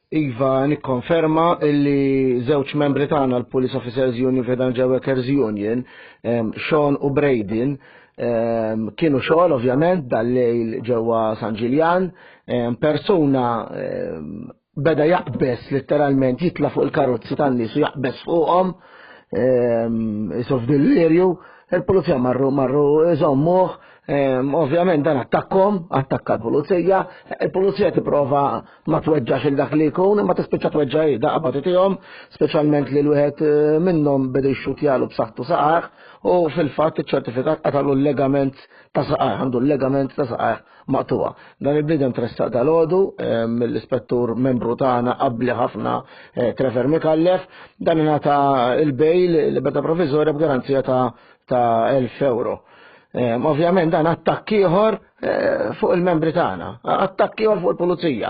Iva, nikkonferma illi żewġ membri tagħna l-Police Officers Union fi ħdan Workers Union, Sean u Braden, kienu xogħol ovvjament dal-lejl ġewwa San Ġiljan, persuna beda jaqbeż letteralment jitla fuq il-karozzi tan-nies u jaqbeż fuqhom qisu f'dillirju, il-pulizija marru marru iżommuh, ovvjament dan attakkom, attakka l-pulizija, il-pulizija tipprova ma tweġġax il dak li jkun, imma tispiċċa tweġġa' hi, daqqa bagħtithom, speċjalment lil wieħed minnhom beda jxutjalu b'saħħtu saqajh u fil-fatt iċ-ċertifikat qatalu l-legament ta' saqajh, għandu l-legament ta' saqajh maqtuwa. Dan il-bniedem tressaq dalgħodu mill-ispettur membru tagħna abbli ħafna Trevor Micallef, dan ingħata il-bail libertà provviżorja b'garanzija ta' ta' 1000 euro. Ovvjament dan attakk ieħor fuq il-membri tagħna, attakk ieħor fuq il-pulizija.